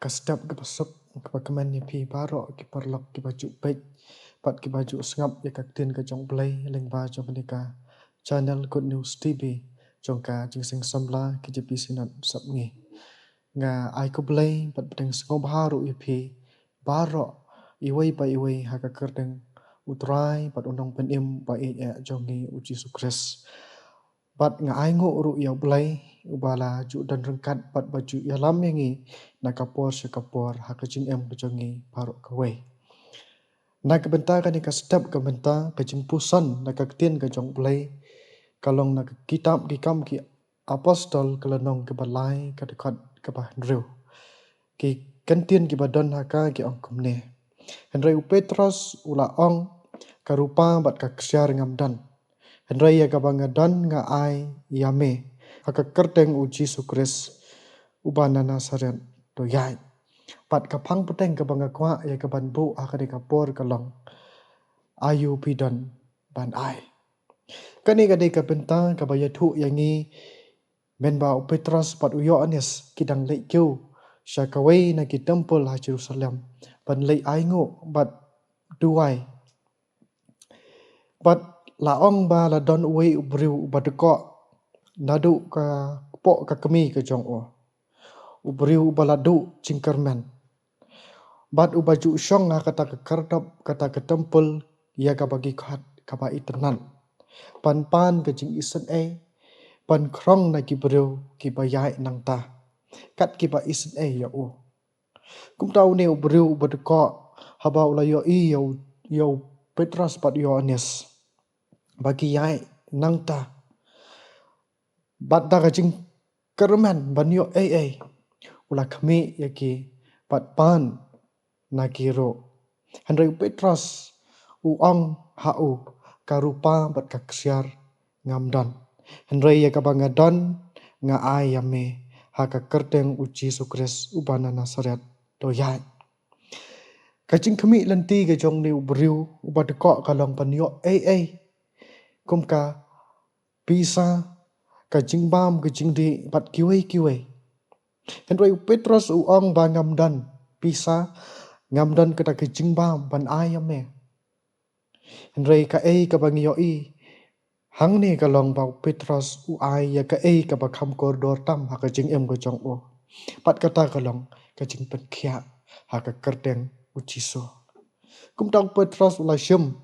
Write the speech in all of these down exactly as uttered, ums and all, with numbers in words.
Step kaba suk, kaba kmen ïa phi baroh ki paralok kiba ju peit bad kiba ju sngap ïa ka ktien ka jong U Blei lyngba jong kane ka channel Good News T V jong ka Jingïaseng Samla K J B Synod Sepngi. Nga ai khublei bad pdiang sngewbha ruh ïa phi baroh, iwei pa iwei, ha ka kyrteng U Trai bad U Nongpynim ba ïeit eh jong ngi, U Jisu Khrist. Bad nga ainguh ruh ïa U Blei uba la ju don ryngkat bad ba ju ïalam ïa ngi na ka por sha ka por ha ka jingim ka jong ngi baroh kawei. Na ka bynta kane ka step, ka bynta ka jingpuson na ka ktien ka jong U Blei, ka long na ka kitab Ki Kam ki Apostol, ka lynnong kaba lai, ka dkhot kaba hynriew. Ki kyntien kiba don ha ka ki ong kumne: Hynrei u Petros u la ong, ka rupa bad ka ksiar ngam don, hynrei ïa kaba nga don nga ai ïa me, ha ka kyrteng U Jisu Khrist uba na Nasaret, to ïaid. Bad ka phang pateng kaba nga kwah ïa kaban buh ha kane ka por ka long: Aïu phi don ban ai? Kane ka dei ka bynta kaba ïathuh ïa ngi mynba u Petros bad u Ïoannis ki dang leit kiew sha kawei na ki templ ha Jerusalem ban leit ainguh bad duwai. Bad la ong ba la don uwei u briew uba dkoh naduh ka kpoh ka kmie ka jong u, u briew uba la duh jingkyrmen, bad uba ju shong ha kata ka khyrdop kata ka templ ïa kaba ki khot kaba itynnad, ban pan ka jingisynei, ban khrong na ki briew kiba ïaid nangta, kat kiba isynei ïa u. Kumta une u briew uba dkoh, haba u la ïohi ïa u, ïa u Petros bad u Ïoannis ba ki ïaid nangta bad da ka jingkyrmen ban ïoh ei ei, u la khmih ïa ki bad pan na ki ruh. Hynrei u Petros u ong ha u, ka rupa bad ka ksiar ngam don, hynrei ïa kaba nga don nga ai ïa me, ha ka kyrteng U Jisu Khrist uba na Nasaret, to ïaid. Ka jingkhmih lynti ka jong une u briew uba dkoh ka long ban ïoh ei ei, kum ka pisa, ka jingbam ka jingdih bad kiwei kiwei. Hynrei u Petros u ong ba ngam don pisa, ngam don kata ka jingbam ban ai ïa me. Hynrei kaei kaba ngi ïohi hangne ka long ba u Petros u ai ïa kaei kaba kham kordor tam ha ka jingim ka jong u, bad kata ka long ka jingpynkhiah ha ka kyrteng U Jisu. Kumta u Petros u la shim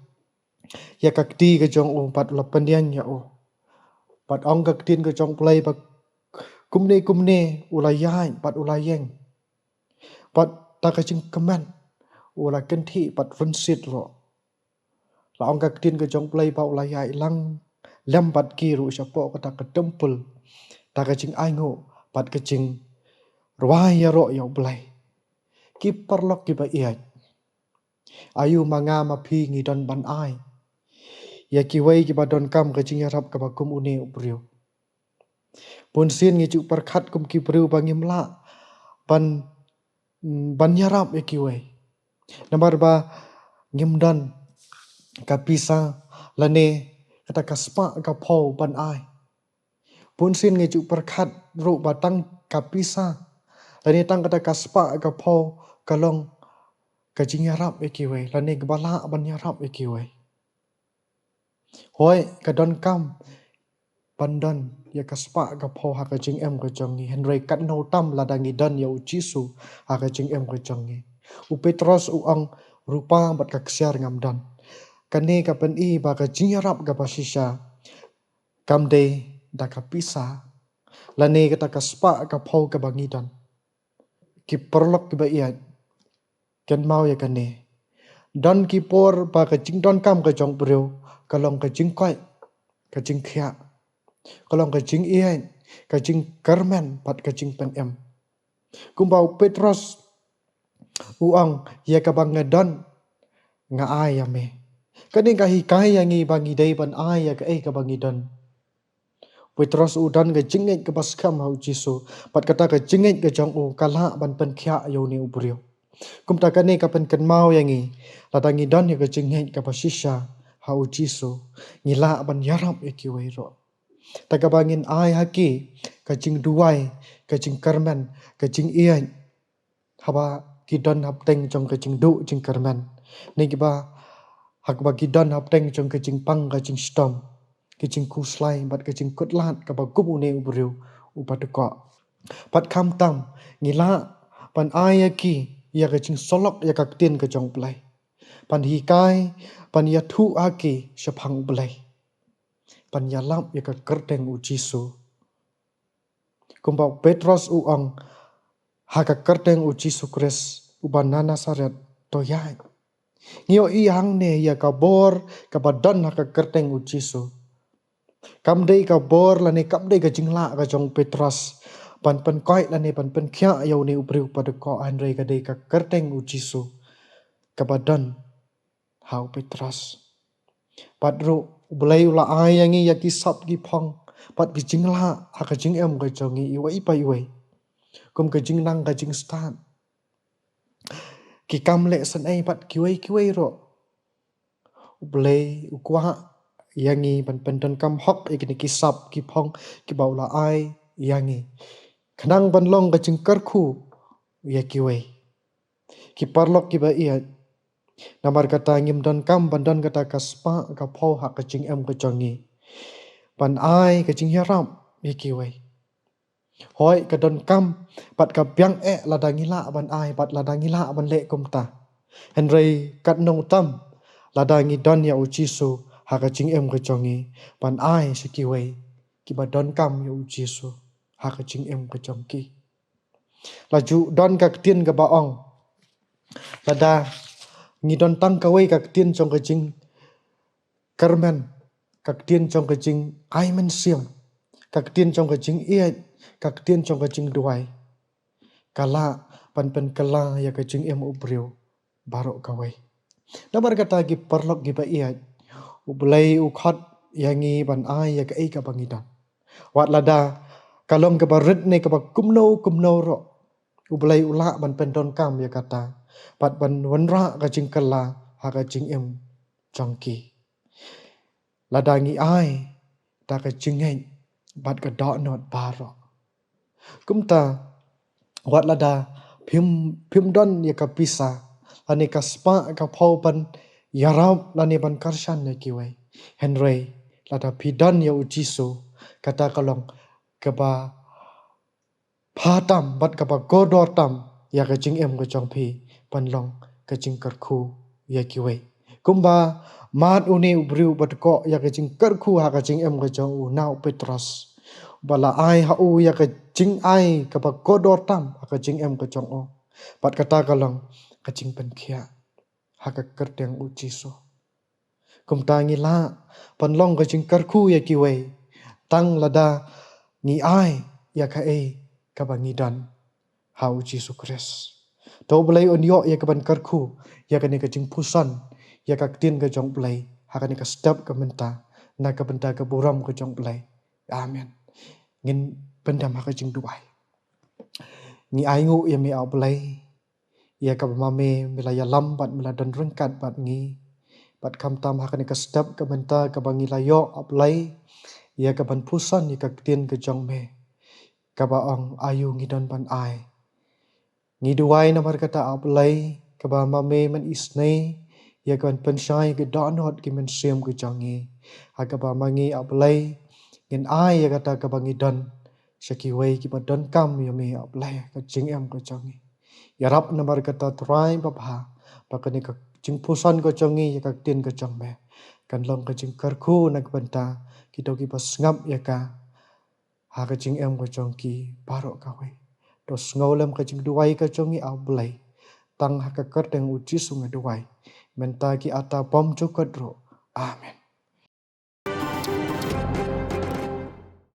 ïa ka kti ka jong u bad u la pynïeng ïa u. Bad ong ka ktien ka jong U Blei ba kumne kumne u la ïaid bad u la ïeng, bad da ka jingkmen u la kynthih bad rynsied ruh. La ong ka ktien ka jong U Blei ba u la ïaid lang lem bad ki ruh shapoh kata ka templ, da ka jingainguh bad ka jingrwai ïaroh ïa U Blei. Ki paralok kiba ïeit, aïu ma nga ma phi ngi don ban ai ïa kiwei kiba donkam ka jingïarap kaba kum une u briew? Bunsien ngi ju pyrkhat kum ki briew ba ngim lah ban, ban ïarap ïa kiwei, namar ba ngim don ka pisa lane kata ka spah ka phew ban ai. Bunsien ngi ju pyrkhat ruh ba tang ka pisa lane tang kata ka spah ka phew ka long ka jingïarap ïa kiwei lane kaba lah ban ïarap ïa kiwei. Hooid, ka donkam ban don ïa ka spah ka phew ha ka jingim ka jong ngi, hynrei katno tam lada ngi don ïa U Jisu ha ka jingim ka jong ngi. U Petros u ong, rupa bad ka ksiar ngam don. Kane ka pyni ba ka jingïarap kaba shisha kam dei da ka pisa lane kata ka spah ka phew kaba ngi don. Ki paralok kiba ïeit, kynmaw ïa kane. Don ki por ba ka jingdonkam ka jong u briew ka long ka jingkoit, ka jingkhiah, ka long ka jingïeit, ka jingkyrmen bad ka jingpynim. Kumba u Petros u ong, ïa kaba nga don nga ai ïa me. Kane ka hikai ïa ngi ba ngi dei ban ai ïa kaei kaba ngi don. Petros u don ka jingngeit kaba skhem ha U Jisu, bad kata ka jingngeit ka jong u ka lah ban pynkhiah ïa une u briew. Kumta kane ka pynkynmaw ïa ngi, lada ngi don ïa ka jingngeit kaba shisha ha U Jisu, ngi lah ban ïarap ïa kiwei ruh. Da kaba ngin ai ha ki ka jingduwai, ka jingkyrmen, ka jingïeit haba ki don hapdeng jong ka jingduh jingkyrmen, ne kiba, haba ki don hapdeng jong ka jingpang ka jingshitom, ka jingkhuslai bad ka jingkutlad kaba kum une u briew uba dkoh. Bad khamtam ngi lah ban ai ïa ki ïa ka jingsolok ïa ka ktien ka jong U Blei, ban hikai, ban ïathuh ha ki shaphang U Blei, ban ïalap ïa ka kyrteng U Jisu. Kumba u Petros u ong, ha ka kyrteng U Jisu Khrist uba na Nasaret, to ïaid. Ngi ïohi hangne ïa ka bor kaba don ha ka kyrteng U Jisu. Kam dei ka bor lane kam dei ka jinglah ka jong u Petros ban pynkoit lane ban pynkhiah ïa une u briew uba dkoh, hynrei ka dei ka kyrteng U Jisu kaba don ha u Petros. Bad ruh U Blei u la ai ïa ngi ïa ki sap ki phong bad ki jinglah ha ka jingim ka jong ngi iwei pa iwei, kum ka jingnang ka jingstad, ki kam leh synei bad kiwei kiwei ruh. U Blei u kwah ïa ngi ban pyndonkam hok ïa kine ki sap ki phong kiba u la ai ïa ngi, khnang ban long ka jingkyrkhu ïa kiwei. Ki paralok kiba ïeit, namar kata ngim donkam ban don kata ka spah ka phew ha ka jingim ka jong ngi ban ai ka jingïarap ïa kiwei. Hooid, ka donkam bad ka biang eh lada ngi lah ban ai bad lada ngi lah ban leh kumta. Hynrei katno tam lada ngi don ïa U Jisu ha ka jingim ka jong ngi ban ai sha kiwei kiba donkam ïa U Jisu ha ka jingim ka jong ki. La ju don ka ktien kaba ong, lada ngi don tang kawei ka ktien jong ka jingkyrmen, ka ktien jong ka jingai mynsiem, ka ktien jong ka jingïeit, ka ktien jong ka jingduwai, ka lah ban pynkylla ïa ka jingim u briew baroh kawei. Namar kata ki paralok kiba ïeit, U Blei u khot ïa ngi ban ai ïa kaei kaba ngi don. Wat lada ka long kaba rit ne kaba kumno kumno ruh, U Blei u lah ban pyndonkam ïa kata bad ban wanrah ka jingkylla ha ka jingim jong ki, lada ngi ai da ka jingngeit bad ka dohnud baroh. Kumta, wat lada phim, phim don ïa ka pisa lane ka spah ka phew ban ïarap lane ban kyrshan ïa kiwei, hynrei lada phi don ïa U Jisu, kata ka long kaba pha tam bad kaba kordor tam ïa ka jingim ka jong phi ban long ka jingkyrkhu ïa kiwei. Kumba mad une u briew uba dkoh ïa ka jingkyrkhu ha ka jingim ka jong u na u Petros, ba la ai ha u ïa ka jingai kaba kordor tam ha ka jingim ka jong u, bad kata ka long ka jingpynkhiah ha ka kyrteng U Jisu. Kumta ngi lah ban long ka jingkyrkhu ïa kiwei tang lada ngi ai ïa kaei kaba ngi don ha U Jisu Khrist. To U Blei un ïoh ïa ka ban kyrkhu ïa kane ka jingpuson ïa ka ktien ka jong U Blei ha kane ka step ka mynta, na ka bynta ka burom ka jong U Blei. Amen. Ngin pyndem ha ka jingduwai. Ngi ainguh ïa me, A Blei, ïa kaba ma me, me la ïalam bad me la don ryngkat bad ngi. Bad khamtam ha kane ka step ka mynta kaba ngi la ïoh, A Blei, ïa ka ban puson ïa ka ktien ka jong me, kaba ong aïu ngi don ban ai. Ngi duwai namar kata, A Blei, kaba ma me men isynei ïa ka ban pynshai ka dohnud ki mynsiem ka jong ngi. Ha kaba ma ngi, A Blei, ngin ai ïa kata kaba ngi don sha kiwei kiba donkam ïa me, A Blei, ka jingim ka jong ngi. Ïarap namar kata, Trai babha, ba kane ka jingpuson ka jong ngi ïa ka ktien ka jong me kan long ka jingkyrkhu na ka bynta kito kiba sngap ïa ka ha ka jingim ka jong ki baroh kawei. To sngew lem ka jingduwai ka jong ngi, A Blei. Tang ha ka kyrteng U Jisu nga duwai, mynta ki ata bym jukut ruh. Amen.